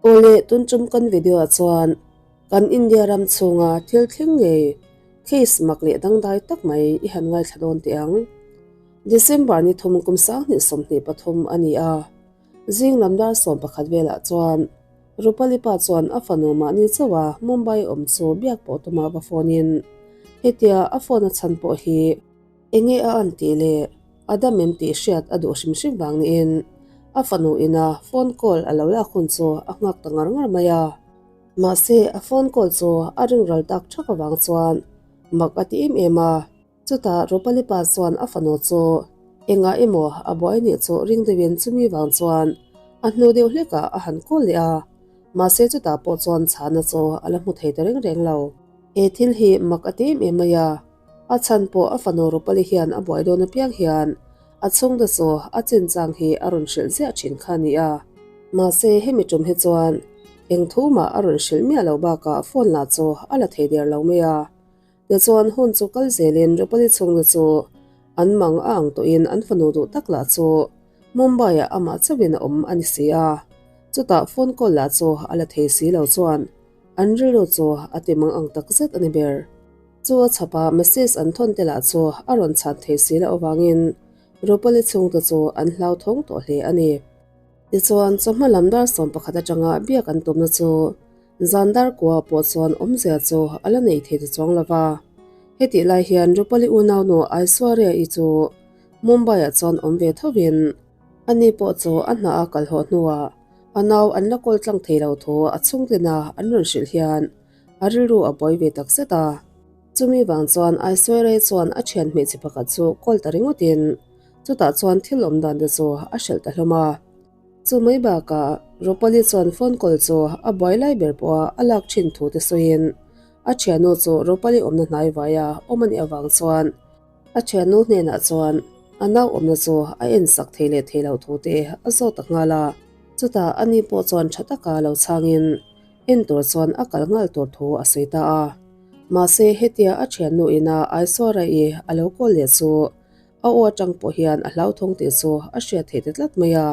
Awle tun tum kan video ah chuan kan India ram chhunga thil thleng ngei case mak leh dangdai tak mai i han ngaithla dawn teh ang. December ni thum kum 2023 a ni a, zing lam dar 11 velah chuan Rupali pa chuan a fanu mahni chauh a Mumbai awm chu biak pawh tuma va phone in hetia a phone a chhan pawh hi Enge a an tih leh a dam em tih hriat a duh hrim hrim vang niin a fanu ina phone call a lo lak hun chu a nghak ta ngar ngar mai a. Mahse a phone call chu a ring ral tak thak avang chuan mak a ti em em a. Chutah Rupali pa chuan a fanu chu engah emaw a buai nih chu ring deuhin chumi vang chuan a hnu deuh hlekah a han call leh a. Mahse chutah pawh chuan chhana chu a la hmu thei ta reng reng lo. He thil hi mak a ti em em mai a. A chhan pawh a fanu Rupali hian a buai dawn apiang hian a chhungte chu a chinchang hi a rawn hrilh ziah thin kha a ni a. Mahse hemi tum hi chuan eng thu mah a rawn hrilh miah lo bakah phone lah chu a la thei der lo mai a. Tichuan hun chu kal zelin Rupali chhungte chu an mang a ang tawhin an fanu duh tak lah chu Mumbai-ah amah chauhin a awm a ni si a. Chutah phone call lah chu a la thei si lo chuan an rilru chu a ti mang ang takzet a ni ber. Chu a chhapa message an thawn te lah chu a rawn chhan thei si loh avangin Rupali chhungte chu an hlauthawng tawh hle a ni. Tichuan, chawhma lam dar 11 atanga biak an tumna chu zan dar kua pawh chuan awmzia chu a la nei thei ta chuang lo va. Hetih lai hian Rupali unaunu Aishwarya-i chu Mumbai-ah chuan awm ve thovin ani pawh chu a hna a kalhawh hnuah a nau an la kawl tlang thei lo thu a chhungtlina an rawn hrilh hian A rilru a buai ve tak zet a. Chumi vang chuan Aishwarya chuan a thian hmeichhe pakhat chu call ta ringawtin chutah chuan thil awm dan te chu a hrilh ta hlawm a. Chu mai bakah Rupali chuan phone call chu a buai lai ber pawha a lak thin thu te sawiin a thiannu chu Rupali awmna hnai vaia awm a nih avang chuan a thiannu hnenah chuan a nau awmna chu a en sak thei leh thei loh thu te a zawt ta nghal a. Chutah ani pawh chuan tha taka lo chhangin En tur chuan a kal nghal tur thu a sawi ta a. Mahse hetia a thiannu ina Aishwarya-i a lo kawl leh chu a aw atang pawh hian a hlauthawng tih chu a hriat theih ta tlat mai a.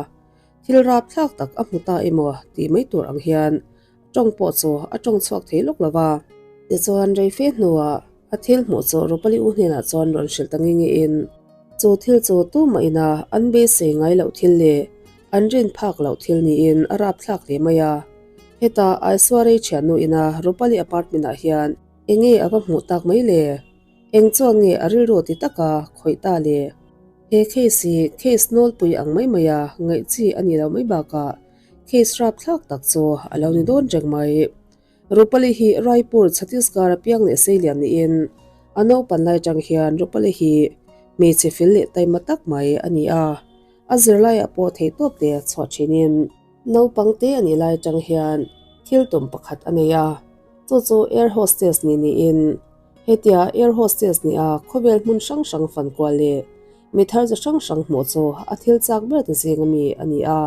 Thil rapthlak tak a hmu ta emaw tih mai tur ang hian tawng pawh chu a tawng chhuak thei lawk lo va. Tichuan rei fe hnuah a thil hmuh chu Rupali u hnenah chuan rawn hrilh ta nge nge in chu thil chu tumah ina an beisei ngai loh thil leh an rin phak loh thil niin a rapthlak hle mai a. Heta Aishwarya thiannu ina Rupali apartment ah hian enge a va hmuh tak mai le? Eng chuan nge a rilru ti taka khawih ta le? He case hi case nawlpui ang mai mai a ngaih chi a ni lo mai bakah case rapthlak tak chu a lo ni dawn reng mai. Rupali hi Raipur, Chhattisgarh a piang leh seilian niin a naupan lai atang hian Rupali hi hmeichhe fel leh taima tak mai a ni a, a zirlaiah pawh theihtawp te chhuah thinin Naupang te a nih lai atang hian thil tum pakhat a nei a, chu chu air hostess nih niin hetia air hostess nih a khawvel hmun hrang hrang fan kual leh mi thar chi hrang hrang hmuh chu a thil chak ber te zing ami a ni a.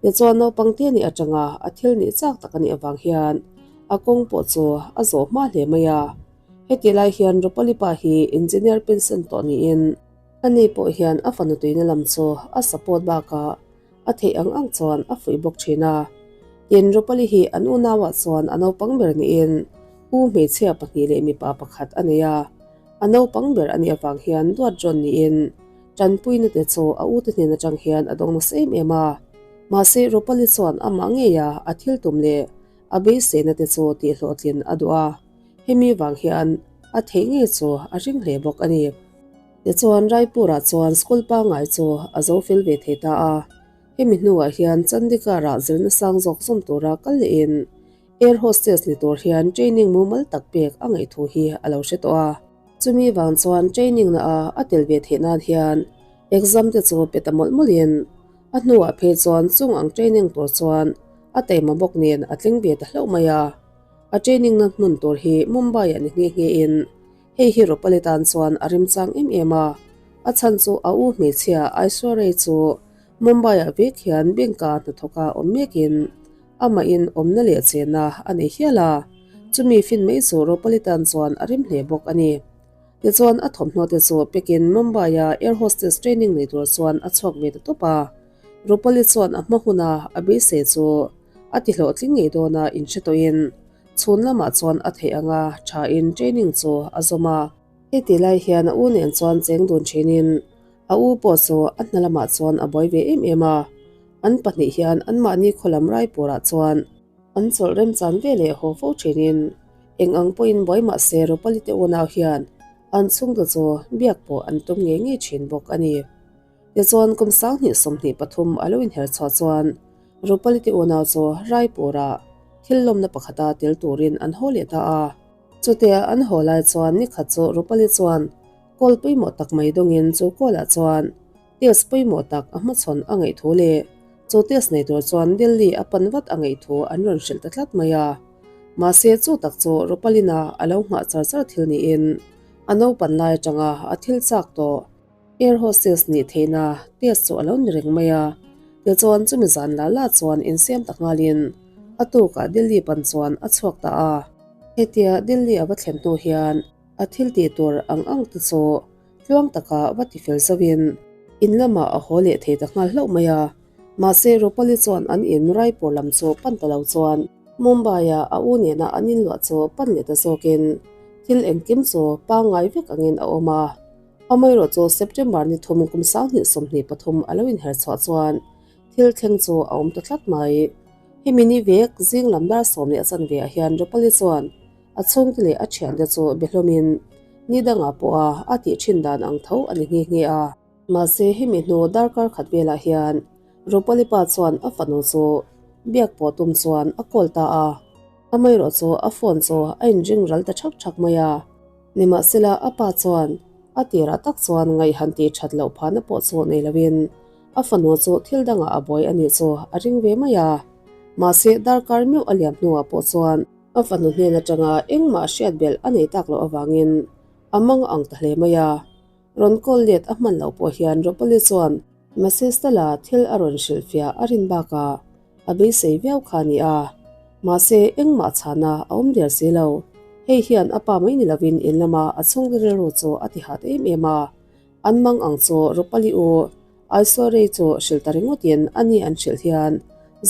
Tichuan naupang te nih atanga a thil nih chak tak a nih avang hian a kawng pawh chu a zawh hma hle mai a. Heti lai hian Rupali pa hi engineer pension tawh niin ani pawh hian a fanu tuina lam chu a support bakah A theih ang ang chuan a fuih bawk thin a. Tin, Rupali hi an unauah chuan a naupang ber niin u hmeichhia pahnih leh mipa pakhat a nei a. A naupang ber a nih avang hian duat rawn niin tanpuina te chu a ute hnen atang hian a dawng nasa em em a. Mahse, Rupali chuan amah ngeia a thil tum leh a beiseina te chu tihhlawhtlin a duh a. Hemi vang hian a theih ngei chu a ring hle bawk a ni. Tichuan Raipur-ah chuan school pangngai chu a zo fel ve thei ta a. Hemi hnuah hian Chandigarh-ah zirna sang zawk zawm tura kal lehin air hostess ni tur hian training mumal tak pek a ngaih thu hi a lo hre tawh a. Chumi vang chuan training na a a tel ve theih nan hian exam te chu pe ta mawlh mawlhin a hnuah phei chuan chung ang training tur chuan a taima bawk nen a tling ve ta hlauh mai a. A training na hmun tur hi Mumbai-ah ni nghe nghe in Hei hi Rupali tan chuan a remchang em em a, a chhan chu a u hmeichhia Aishwarya chu Mumbai-ah vek hian bank-a hnathawka awm mekin amahin awmna leh chenna a nei hial a, chumi fin mai chu Rupali tan chuan a rem hle bawk a ni. Tichuan a thawmhnaw te chu pekin Mumbai-a air hostess training nei tur chuan a chhuak ve ta tawp a, Rupali chuan a hma huna a beisei chu. a ti hlawhtling ngei dawn a inhre tawhin chhun lamah chuan a theih anga thain training chu a zawm a. Heti lai hian a u nen chuan cheng dun thinin a u pawh chu a hna lamah chuan a buai ve em em a. An pahnih hian anmahni khaw lam Raipurah chuan an chawlh remchan ve leh haw fo thinin eng ang pawhin buai mah se Rupali te unau hian an chhungte chu biak pawh an tum ngei ngei thin bawk a ni. Tichuan kum 2023 a lo inher chhuah chuan Rupali te unau chu Raipurah thil lawmna pakhata tel turin an haw leh ta a. Chutia an haw lai chuan nikhat chu Rupali chuan kawl pawimawh tak mai dawngin chu kawlah chuan test pawimawh tak a hmachhawn a ngaih thu leh chu test nei tur chuan Delhi a pan vat a ngaih thu an rawn hrilh ta tlat mai a. Mahse chu tak chu Rupalina a lo nghah char char thil niin a naupan lai atanga a thil chak tawh. Air hostess nih theihna test chu a lo ni reng mai a, tichuan chumi zan la la chuan insiam ta nghalin a tukah Delhi pan chuan a chhuak ta a. Hetia Delhi a va thlen hnu hian a thil tih tur ang ang te chu tluang taka va ti fel zauhin in lamah a haw leh thei ta nghal hlauh mai a. Mahse Rupali chuan an in Raipur lam chu pan ta lo chuan Mumbai-a a u nena an inluah chu pan leh ta zawkin thil engkim chu pangngai vek angin a awm a. Amaherawh chu September ni thum kum 2023 a lo inher chhuah chuan thil thleng chu a awm ta tlat mai. Hemi ni vek zing lam dar 10 leh a chanve ah hian Rupali chuan a chhungte leh a thiante chu be hlawmin ni dangah pawha a tih thin dan ang tho a ni nghe nghe a. Mahse hemi hnu darkar khat velah hian Rupali pa chuan a fanu chu biak pawh tum chuan a call ta a. Amaherawh chu a phone chu a inring ral ta thak thak mai a. Nimahsela a pa chuan a tirah tak chuan ngaih han tih that loh phahna pawh chu nei loin a fanu chu thil dangah a buai a nih chu a ring ve mai a. Mahse darkar meuh a liam hnuah pawh chuan a fanu hnen atanga engmah hriat belh a nei tak loh avangin a mang ang ta hle mai a. Rawn call let a hman loh pawh hian Rupali chuan message tala thil a rawn hrilhfiah a rin bakah a beisei viau kha a ni a. Mahse engmah chhana a awm der si lo. Hei hian a pa mai ni lovin in lama a chhungte rilru chu a ti hat em em a. An mang ang chu Rupali u Aishwarya chu hrilh ta ringawtin a ni an hrilh hian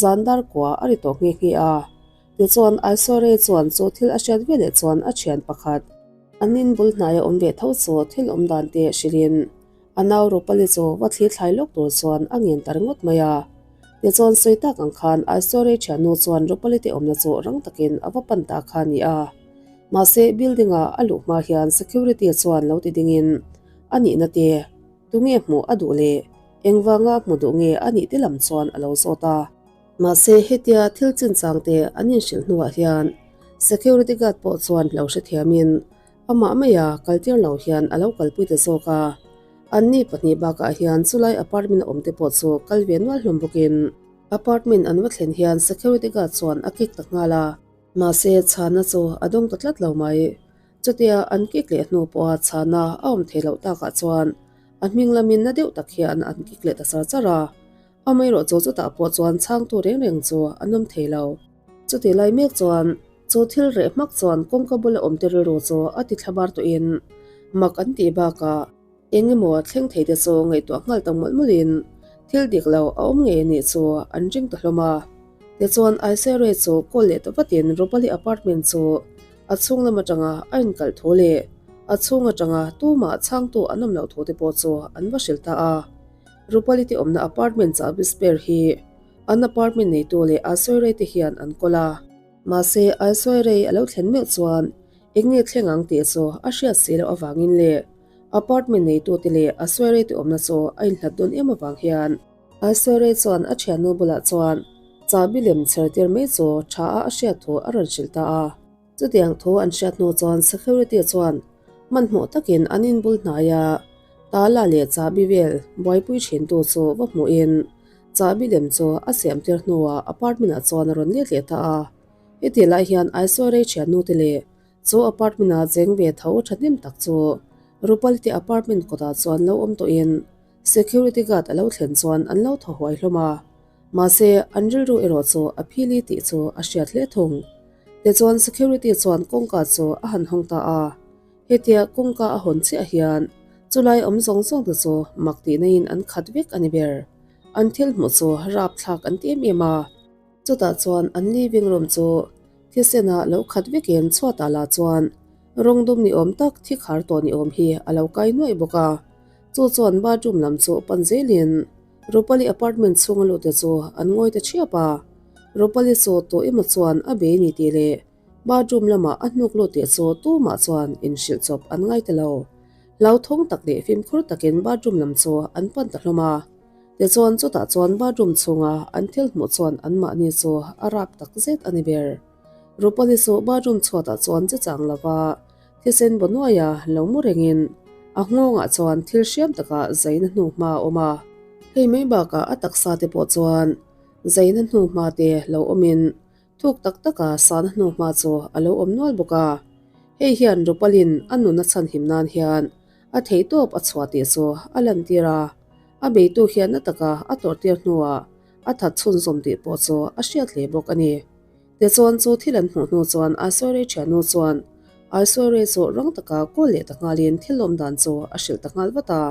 zan dar kua a ri tawh nghe nghe a. Tichuan Aishwarya chuan chu thil a hriat veleh chuan a thian pakhat an in bul hnaia awm ve tho chu thil awm dan te hrilhin a nau Rupali chu va thli thlai lawk tur chuan a ngen ta ringawt mai a. Tichuan sawi tak ang khan Aishwarya thiannu chuan Rupali te awmna chu rang takin a va pan ta kha a ni a. Mahse building ah a luh hma hian security chuan lo ti dingin a nihna te tunge hmuh a duh leh engvanga hmu duh nge a nih te lam chuan a lo zawt a. Mahse hetia thil chinchang te an inhrilh hnuah hian security guard pawh chuan lo hrethiamin amah maia kaltir lo hian a lo kalpui ta zawk a. Anni pahnih bakah hian chulai apartment a awm te pawh chu kal ve nual hlawm bawkin apartment an va thlen hian security guard chuan a kick ta nghal a. Mahse chhana chu a dawng ta tlat lo mai. Chutia an kick leh hnu pawha chhana a awm theih loh takah chuan a hming lamin na deuh tak hian an kick leh ta char char a. Amaherawh chu chutah pawh chuan chhangtu reng reng chu an awm thei lo. Chutih lai mek chuan chu thil reh hmak chuan kawngka bula awmte rilru chu a ti thlabar tawhin mak an tih bakah eng emaw thleng thei te chu ngaihtuah nghal ta mawlh mawlhin thil dik lo a awm ngei anih chu an ring ta hlawm a. Tichuan Aishwarya chu call leh ta vatin Rupali apartment chu a chhung lam atanga a inkalh thu leh a chhung atanga tumah chhangtu an awm loh thu te pawh chu an va hrilh ta a. Rupali te awmna apartment chahbi spare hi an apartment neitu leh Aishwarya te hian an kawl a. Mahse Aishwarya a lo thlen meuh chuan eng nge thleng ang tih chu a hriat si loh avangin leh apartment neitu te leh Aishwarya te awmna chu a inhlat dawn em avang hian Aishwarya chuan a thiannu bulah chuan chahbi lem chher tir mai chu tha a a hriat thu a rawn hrilh ta a. Chutiang thu an hriat hnu chuan security chuan hmanhmawh takin an inbul hnai a, tala leh chahbi vel buaipui thintu chu va hmuhin chahbi lem chu a siam tir hnuah apartment ah chuan a rawn let leh ta a. Heti lai hian Aishwarya thiannu te leh chu apartment ah cheng ve tho thahnem tak chu Rupali te apartment kawtah chuan lo awm tawhin security guard a lo thlen chuan an lo thaw huai hlawm a. Mahse an rilru erawh chu a phili tih chu a hriat hle thung. Tichuan security chuan kawngka chu a han hawng ta a. Hetia kawngka a hawn chiah hian chulai awm zawng zawng te chu mak tih naiin an khat vek a ni ber. An thil hmuh chu rapthlak an ti em em a. Chutah chuan an living room chu thisen ah lo khat vekin chhuatah lah chuan rawng dum ni awm tak thi khar tawh ni awm hi a lo kai nuaih bawk a. Chu chuan bathroom lam chu pan zelin Rupali apartment chhunga lut te chu an ngawi ta thiap a. Rupali chu tawh emaw chuan a bei ni tih leh bathroom lamah a hnuk lut tih chu tumah chuan inhrilh chawp an ngai ta lo. Hlauthawng tak leh fimkhur takin bathroom lam chu an pan ta hlawm a. Tichuan chutah chuan bathroom chhunga an thil hmuh chuan anmahni chu a rap tak zet a ni ber. Rupali chu bathroom chhuatah chuan che chang lova thisen baw nuaia lo mu rengin a nghawngah chuan thil hriam taka zaina hnu hma a awm a. Hei mai bakah a taksa te pawh chuan zaina hnu hma te lo awmin Thuk tak taka sana hnu hma chu a lo awm nual bawk a. Hei hian Rupalin a nun a chhanhim nan hian a theihtawp a chhuah tih chu a lantir a. A beitu hian na taka a tawrhtir hnuah a that chhunzawm tih pawh chu a hriat hle bawk a ni. Tichuan chu thil an hmuh hnu chuan Aishwarya thiannu chuan Aishwarya chu rang taka kawl leh ta nghalin thil awm dan chu a hrilh ta nghal vat a.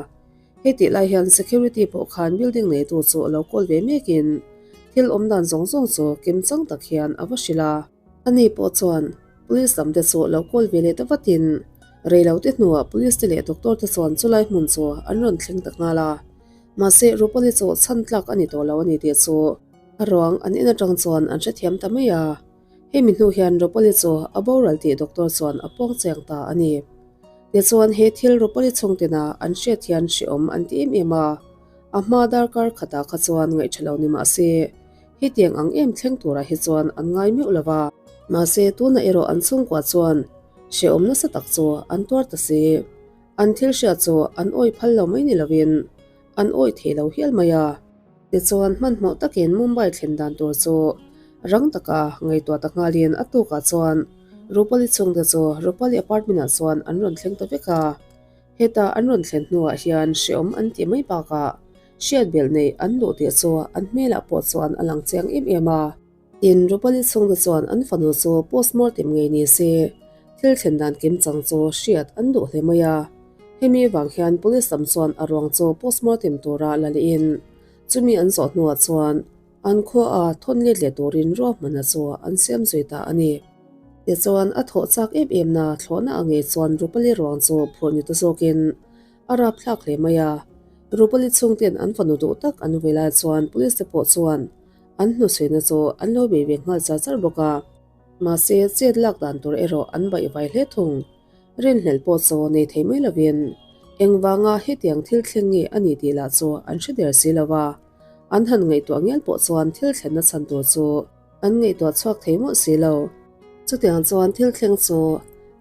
Hei tih lai hian security pawh khan building neitu chu a lo kawl ve mekin thil awm dan zawng zawng chu kim chang tak hian a va hrilh a. Ani pawh chuan police lam te chu lo kawl ve leh ta vatin rei lo te hnuah police te leh doctor te chuan chulai hmun chu an rawn thleng ta nghal a. Mahse Rupali chu chhan tlak a ni tawh lo a ni tih chu a ruang an en atang chuan an hrethiam ta mai a. Hemi hnu hian Rupali chu a boral tih doctor chuan a puang chiang ta a ni. Tichuan he thil Rupali chhungtina an hriat hian hrehawm an ti em em a, a hma darkar khatah kha chuan ngaihṭha lo ni mah se, hetiang ang em thleng turah hi chuan an ngai meuh lo va. Mahse tunah erawh an chhungkua chuan hrehawm nasa tak chu an tuar ta si. An thil hriat chu an awih phal lo mai ni lovin an awih thei lo hial mai a. Tichuan hmanhmawh takin Mumbai thlen dan tur chu rang taka ngaihtuah ta nghalin a tukah chuan Rupali chhungte chu Rupali apartment ah chuan an rawn thleng ta vek a. Heta an rawn thlen hnuah hian hreawm an tih mai bakah hriat belh neih an duh tih chu an hmelah pawh chuan a lang chiang em em a. Tin, Rupali chhungte chuan an fanu chu postmortem ngei ni se thil thlen dan kim chang chu hriat an duh hle mai a. Hemi vang hian police lam chuan a ruang chu postmortem tura la lehin chumi an zawh hnuah chuan an khuaa thawn let leh turin ruahmanna chu an siam zui ta a ni. Tichuan a thawh chak em em na thlawhna a ngei chuan Rupali ruang chu phurh ni ta zawkin a rapthlak hle mai a. Rupali chhungten an fanu duh tak an vui lai chuan police te pawh chuan an hnuchhuina chu an lo bei ve nghal char char bawk a. Mahse chet lak dan tur erawh an baih vai hle thung. Rinhlelh pawh chu nei thei mai lovin engvanga hetiang thil thleng nge a ni tih lah chu an hre der si lo va, an han ngaihtuah ngial pawh chuan thil thlenna chhan tur chu an ngaihtuah chhuak thei mawlh si lo. Chutiang chuan thil thleng chu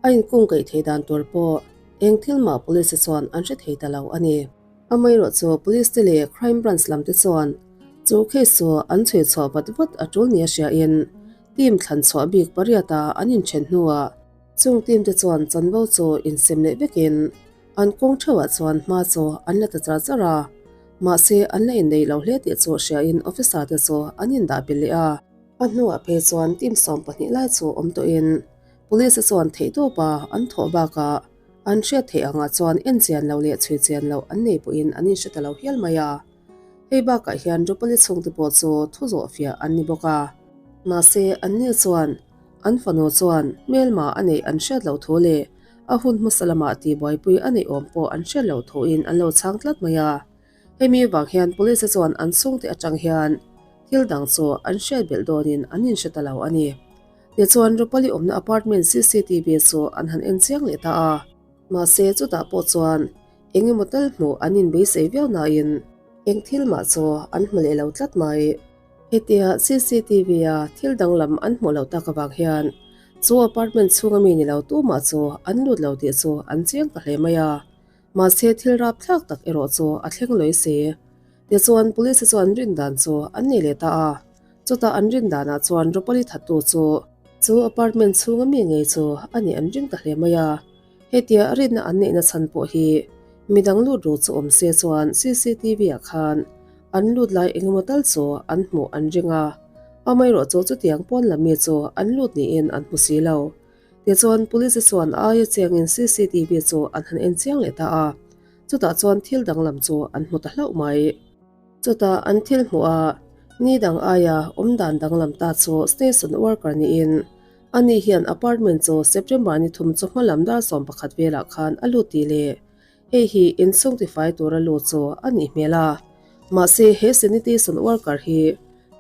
a inkung kaih thei dan tur pawh eng thil mah police te chuan an hre thei ta lo a ni. Amaherawh chu police te leh crime branch lam te chuan chu case chu an chhui chhuah vat vat a tul nia hriain team thlan chhuah bik pariata an inthen hnuah Chung team te chuan chanvo chu insem leh vekin an kawng theuhah chuan hma chu an la ta char char a, mahse an la inneih lo hle tih chu hriain officer te chu an indah belh leh a. A hnuah phei chuan team 12 lai chu awm tawhin police te chuan theihtawpa an thawh bakah an hriat theih angah chuan enchian loh leh chhuichian loh an nei pawhin an inhre ta lo hial mai a. Hei bakah hian Rupali chhungte pawh chu thu zawh fiah an ni bawk a, mahse anni chuan An fanu chuan hmelma a neih an hriat loh thu leh a hun hmasa lamah tihbuaipui a neih awm pawh an hriat loh thuin an lo chhang tlat mai a. Hemi vang hian police te chuan an chhungte atang hian thil dang chu an hriat belh dawnin an inhre ta lo a ni. Tichuan Rupali awmna apartment cctv chu an han en chiang leh ta a. Mahse chutah pawh chuan eng emaw tal hmuh an inbeisei viau nain eng thil mah chu an hmu leh lo tlat mai. Hetia cctv-a thil danglam an hmuh loh tak avang hian chu apartment chhunga mi ni lo tumah chu an lut lo tih chu an chiang ta hle mai a, mahse thil rapthlak tak erawh chu a thleng lawi si. Tichuan police te chuan rin dan chu an nei leh ta a, chutah an rin danah chuan Rupali thattu chu chu apartment chhunga mi ngei chu a nih an ring ta hle mai a, hetia rinna an neihna chhan pawh hi midang lut ru chu awm se chuan cctv-ah khan An lut lai engemaw tal chu an hmuh an ring a, amaherawh chu chutiang pawn lam mi chu an lut niin an hmu si lo. Tichuan police chuan a aia chiangin cctv chu an han en chiang leh ta a, chutah chuan thil danglam chu an hmu ta hlauh mai. Chutah an thil hmuh a, Ni dang aia awmdan danglam ta chu station worker niin ani hian apartment chu September ni thum chu hmalam dar 11 velah khan a lut tih leh hei hi inchhung tifai tura lut chu a nih hmel a. Mahse he sanitation worker hi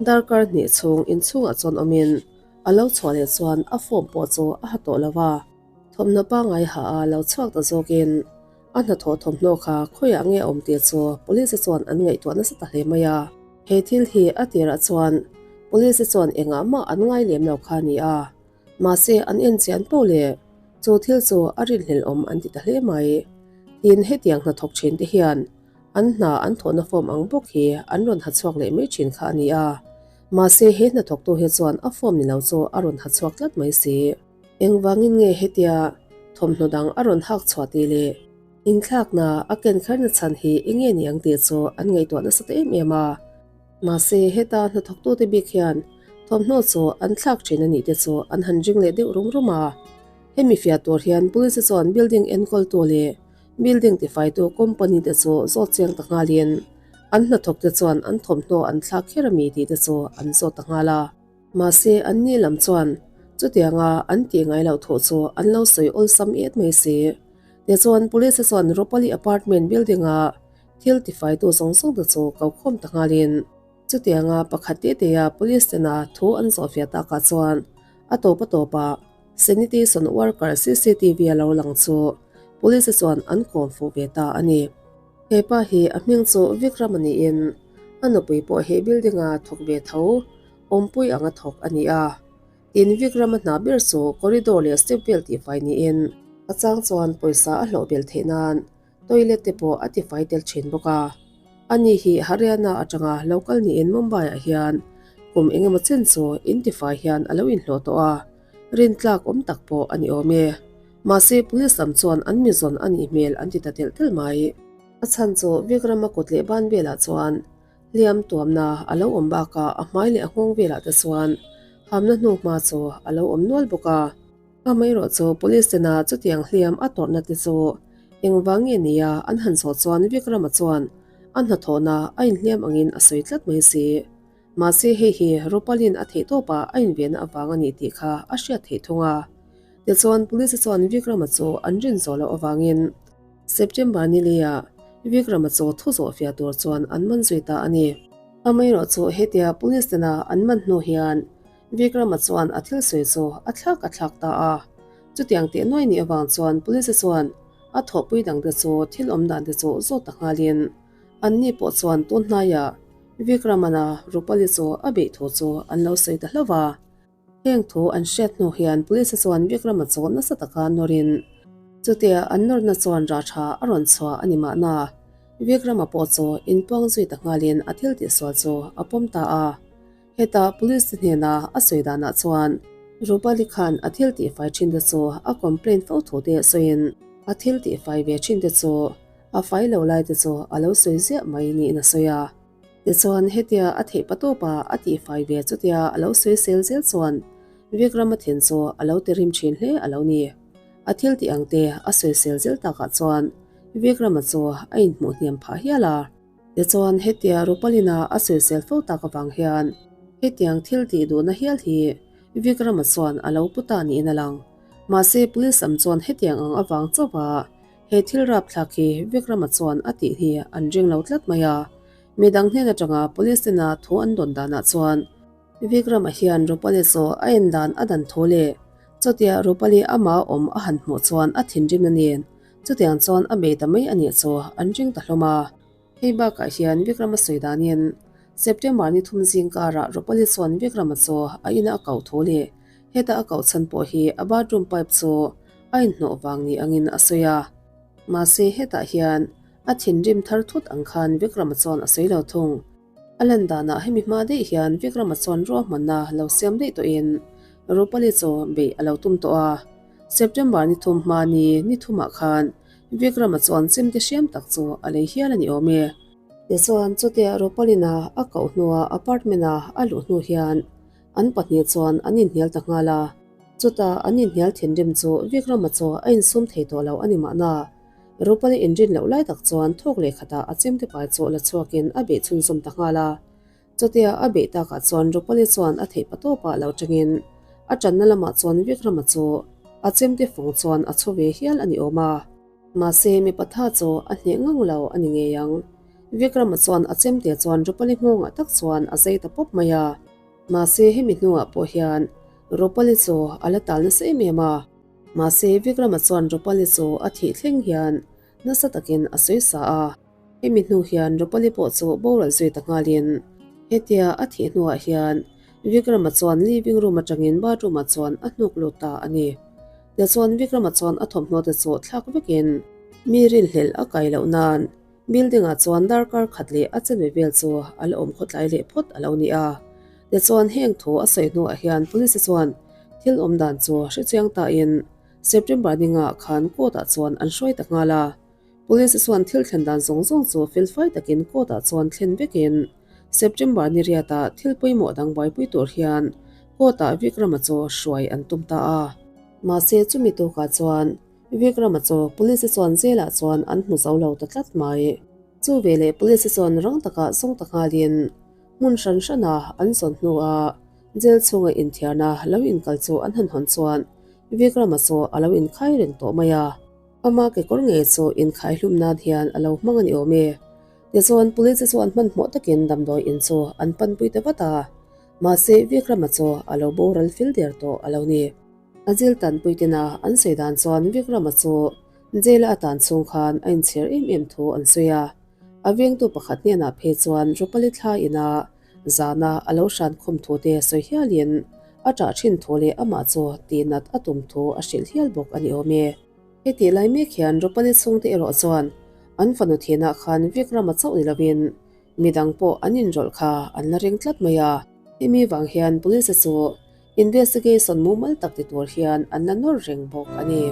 darkar hnih chhung inchhungah chuan awmin a lo chhuah leh chuan a form pawh chu a ha tawh lo a. Thawmhnaw pangngai ha a lo chhuak ta zawkin a hnathawh thawmhnaw kha khawiah nge a awm tih chu police chuan an ngaihtuah nasa ta hle mai a. He thil hi a tirah chuan police chuan engah mah an ngai lem lo kha a ni a, mahse an en chian poh leh chu thil chu a rinhlelh awm an ti ta hle mai. Tin, hetiang hnathawk thin te hian an hna an thawhna form ang bawk hi an rawn ha chhuak leh mai thin kha a ni a, mahse he hnathawktu hi chuan a form ni lo chu a rawn ha chhuak tlat mai si. Engvangin nge hetia thawmhnaw dang a rawn hak chhuah tih leh inthlakna a ken kherna chhan hi eng nge ni ang tih chu an ngaihtuah nasa ta em em a. Mahse, heta hnathawktute bik hian thawmhnaw chu an thlak thin a nih te chu an han ring leh deuh rum rum a. Hemi fiah tur hian police chuan building enkawltu leh building tifaitu company te chu zawt chiang ta nghalin an hnathawkte chuan an thawmhnaw an thlak kher a mi tih te chu an zawt ta nghal a. Mahse, an ni lam chuan chutianga an tih ngai loh thu chu an lo sawi awlsam et mai si. Tichuan, Police chuan Rupali apartment building-a thil tifaitu zawng zawng te chu ko khawm ta nghalin chutianga pakhat te tea Police tena thu an zawhfiah takah chuan a tawp a tawpah sanitation worker cctv a lo lang chu Police chuan an kawm fuh ve ta a ni. He pa hi a hming chu Vikram a niin a nupui pawh he building-a thawk ve tho awmpui anga thawk a ni a. Tin, Vikrama hna ber chu corridor leh step vel tihfai niin a chang chuan pawisa a hlawh belh theih nan toilet te pawh a tifai tel thin bawk a. Ani hi Haryana atanga lo kal niin Mumbai-ah hian kum engemaw chen chu intifai hian a lo inhlawh tawh a, rintlak awm tak pawh a ni awm e. Mahse, police lam chuan an mi zawn a nih hmel an ti ta telh telh mai. A chhan chu Vikrama kut leh ban velah chuan Hliam tuamna a lo awm bakah a hmai leh a nghawng velah te chuan hamna hnu hma chu a lo awm nual bawk a. Amaherawh chu police tena chutiang hliam a tawrhna te chu engvang nge nia an han zawh chuan Vikrama chuan a hnathawhna a inhliam angin a sawi tlat mai si. Mahse hei hi Rupalin a theih tawpah a invenna avang a ni tih kha a hriat theih thung a. Tichuan police chuan Vikrama chu an rin zawh loh avangin September ni leiah Vikrama chu thu zawh fiah tur chuan an man zui ta a ni. Amaherawh chu hetia police tena an man hnu hian Vikrama chuan a thil sawi chu a thlak a thlak ta a. Chutiang teh nuai nih avang chuan police chuan a thawhpui dangte chu thil awm dan te chu zawt ta nghalin anni pawh chuan tun hnaiah Vikramana Rupali chu a beih thu chu an lo sawi ta hlauh a. Heng thu an hriat hnu hian police chuan Vikrama chu nasa taka nawrin chutia an nawrna chuan rah tha a rawn chhuah a ni mahna. Vikrama pawh chu inpuang zui ta nghalin a thil tihsual chu a pawm ta a. Hetah police te hnena a sawi danah chuan Rupali khan a thil tihfai thin te chu a complaint fo thu te sawiin a thil tihfai ve thin te chu a fai lo lai te chu a lo sawi ziah mai niin a sawi a. Tichuan, hetia a theih patawpa a tihfai ve chutia a lo sawi sel zel chuan Vikrama thin chu a lo ti rim thin hle a lo ni. A thil tih ang te a sawi sel zel takah chuan Vikrama chu a inhmuh hniam phah hial a. Tichuan, hetia Rupalina a sawi sel fo tak avang hian hetiang thil tih duhna hial hi Vikrama chuan a lo pu ta niin a lang. Mahse, police lam chuan hetiang ang avang chauha He thil rapthlak hi Vikrama chuan a tih hi an ring lo tlat mai a, midang hnen atanga police tena thu an dawn danah chuan Vikrama hian Rupali chu a en dan a dan thu leh chutia Rupali ama awm a han hmuh chuan a thinrim a nen chutiang chuan a bei ta mai a nih chu an ring ta hlawm a. Hei bakah hian Vikrama sawi danin September ni thum zing karah Rupali chuan Vikrama chu a ina a koh thu leh heta a koh chhan pawh hi a bathroom pipe chu a inhnawh vang ni angin a sawi a. Mahse hetah hian a thinrim thar thut ang khan Vikrama chuan a sawi lo thung. A lan danah hemi hma daih hian Vikrama chuan ruahmanna lo siam daih tawhin Rupali chu beih a lo tum tawh a. September ni thum hma ni ni thumah khan Vikrama chuan chemte hriam tak chu a lei hial a ni awm e. Tichuan chutia Rupalina a koh hnua apartment-a a luh hnu hian an pahnih chuan an inhnial ta nghal a. Chutah an inhnial thinrim chu Vikrama chu a insum thei tawh lo a ni mahna. Rupali inrin loh lai tak chuan thawk leh khatah a chemte pai chu la chhuakin a beih chhunzawm ta nghal a. Chutia a beih takah chuan Rupali chuan a theih patawpah lo tangin a tanna lamah chuan Vikrama chu a chemte fawng chuan a chhu ve hial a ni awm a. Mahse mipa tha chu a hneh ngang lo a ni ngei ang. Vikrama chuan a chemte chuan Rupali nghawngah tak chuan a zai ta pawp mai a. Mahse hemi hnuah pawh hian Rupali chu a la tal nasa em em a. Mahse Vikrama chuan Rupali chu a thih thleng hian nasa takin a sawi sa a. Hemi hnu hian Rupali pawh chu boral zui ta nghalin hetia a thih hnuah hian Vikrama chuan living room atangin bathroom ah chuan a hnuk lut ta a ni. Tichuan Vikrama chuan a thawmhnaw te chu thlak vekin mi rinhlelh a kai loh nan building ah chuan darkar khat leh a chenve vel chu a la awm khawtlai leh phawt a lo ni a. Tichuan heng thu a sawi hnuah hian police chuan thil awm dan chu hrechiang tain September ninga khan court ah chuan an hruai ta nghal a. Police chuan thil thlen dan zawng zawng chu felfai takin court ah chuan thlen vekin September ni riatah thil pawimawh dang buaipui tur hian court ah Vikrama chu hruai an tum ta a. Mahse chumi tukah chuan Vikrama chu police chuan jail ah chuan an hmu zo lo ta tlat mai. Chu veleh police chuan rang takah zawng ta nghalin hmun hran hrana an zawn hnuah jail chhunga inthiarna lo inkal chu an han hawn chuan Vikrama chu a lo inkhai reng tawh mai a. Ama kekawr ngei chu inkhaihlum nan hian a lo hmang a ni awm e. Tichuan police chuan hmanhmawh takin damdawi in chu an panpui ta vat a, mahse Vikrama chu a lo boral fil der tawh a lo ni. A jail tanpui tena an sawi dan chuan Vikrama chu jail a atan chhung khan a inchhir em em thu an sawi a, a vengtu pakhat hnenah phei chuan Rupali thla ina zana a lo hran khum thu te sawi hialin a ṭah ṭhin thu leh amah chu tihnat a tum thu a hrilh hial bawk a ni awm e. Heti lai mek hian Rupali chhungte erawh chuan an fanu thinah khan Vikrama chauh ni lovin midang pawh an inrawlh kha an la ring tlat mai a. Hemi vang hian police chu investigation mumal tak ti tur hian an la nawr reng bawk a ni.